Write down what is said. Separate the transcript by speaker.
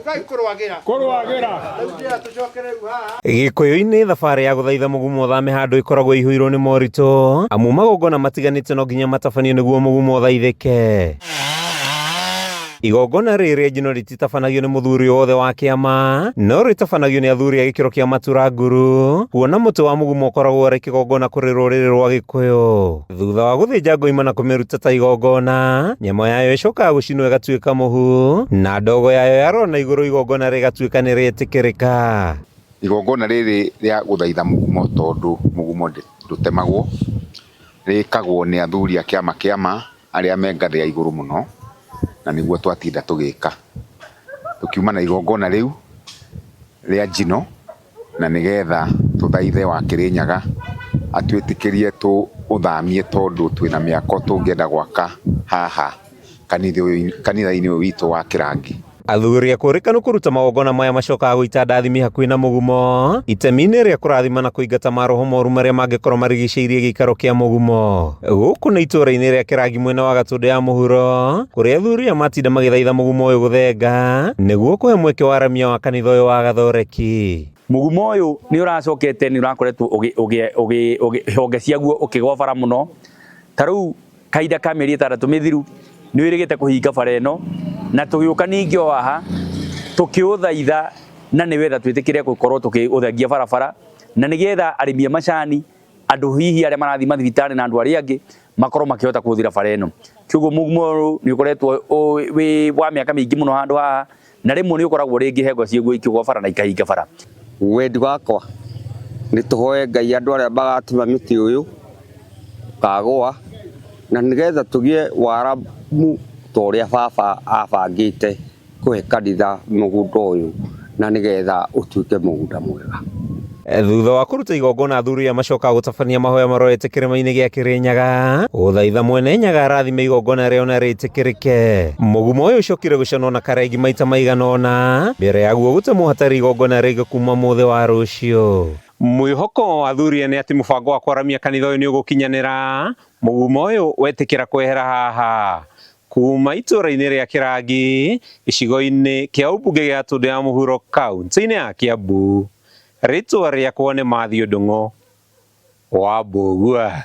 Speaker 1: Ugai kũrwagĩra.
Speaker 2: Kũrwagĩra.
Speaker 1: Rĩu ndĩra tũcoke rĩu haha.
Speaker 3: Gĩkũyũ-inĩ thabarĩ ya gũthaitha mũgumo ũthame handũ ĩkoragwo ĩihũirwo nĩ moritũ amu magongona matiganĩte no nginya matabanio nĩguo mũgumo ũthaithĩke. Igongona rĩrĩ njino rĩtitabanagio nĩ mũthuri o wothe wa kĩama no rĩtabanagio nĩ athuri a gĩkĩro kĩa matura nguru kuona mũtĩ wa mũgumo ũkoragwo ũrĩ kĩgongona kũrĩ rũrĩrĩ rwa Gĩkũyũ. Thutha wa gũthĩnja ngoima na kũmĩruta ta igongona, nyama yayo ĩcokaga gũcinwo ĩgatuĩka mũhu, na ndogo yayo yarora na igũrũ igongona rĩgatuĩka nĩ rĩetĩkĩrĩka.
Speaker 4: Igongona rĩrĩ rĩa gũthaitha mũgumo tondũ mũgumo ndũtemagwo, rĩkagwo nĩ athuri a kĩama kĩama arĩa me ngathĩ ya igũrũ mũno, na nĩguo twatinda tũgĩka. Tũkiuma na igongona rĩu rĩa njino na nĩgetha tũthaithe wa Kĩrĩnyaga atwĩtĩkĩrie tũũthamie tondũ twĩna mĩako tũngĩenda gwaka haha kanitha-inĩ ũyũ witũ wa Kĩrangi.
Speaker 3: Athuri akũrĩkanu kũruta magongona maya macokaga gũita ndathimi hakuhĩ na mũgumo itemi-inĩ rĩa kũrathima na kũingata maroho moru marĩa mangĩkorwo marigicĩirie gĩikaro kĩa mũgumo. Gũkũ nĩ itũũra-inĩ rĩa Kĩrangi mwena wa Gatũndũ ya mũhuro kũrĩa athuri aya matinda magĩthaitha mũgumo ũyũ gũthenga nĩguo kũhe mweke wa aramia wa kanitha ũyũ wa Gathoreki.
Speaker 5: Mũgumo ũyũ nĩ ũracokete nĩ ũrakoretwo honge ciaguo ũkĩgwa bara mũno ta rĩu kahinda ka mĩeri ĩtandatũ mĩthiru nĩ wĩrĩgĩte kũhinga bara ĩno na tũgĩũka ningĩ o haha tũkĩũthaitha na nĩwetha twĩtĩkĩre gũkorwo tũkĩũthengia barabara na nĩgetha arĩmi a macani andũ hihi arĩa marathiĩ mathibitarĩ na andũ arĩa angĩ makorwo makĩhota kũhũthĩra bara ĩno. Kwoguo mũgumo ũyũ nĩ ũkoretwo wĩ wa mĩaka mĩingĩ mũno handũ haha na rĩmwe nĩ ũkoragwo rĩngĩ hengo ciaguo ikĩgwa bara na ikahinga bara.
Speaker 6: Wendi wakwa nĩ tũhoe Ngai andũ arĩa magatema mĩtĩ ũyũ ũkagũa na nĩgetha tũgĩe waramu ta ũrĩa baba abangĩte kũhe kanitha mũgũnda ũyũ na nĩgetha ũtuĩke mũgũnda mwega.
Speaker 3: Thutha wa kũruta igongona athuri aya macokaga gũtabania mahoya marorete kĩrĩma-inĩ gĩa Kĩrĩnyaga gũthaitha mwene Nyaga arathime igongona rĩao na rĩtĩkĩrĩke. Mũgumo ũyũ ũcokire gũcanwo na karengi maita maigana ũna mbere yaguo gũtemwo hatarĩ igongona rĩngĩ kuma mũthĩ wa rũciũ. Mwĩhoko wa athuri aya nĩ atĩ mũbango wa kwaramia kanitha ũyũ nĩ ũgũkinyanĩra mũgumo ũyũ wetĩkĩra kwehera haha. Kuma itũũra-inĩ rĩa Kĩrangi gĩcigo-inĩ kĩa ũmbunge gĩa Gatũndũ ya Mũhuro kaunti-inĩ ya Kiambu. Rĩtwa rĩakwa nĩ Matthew Ndung'u wa Mbũgua.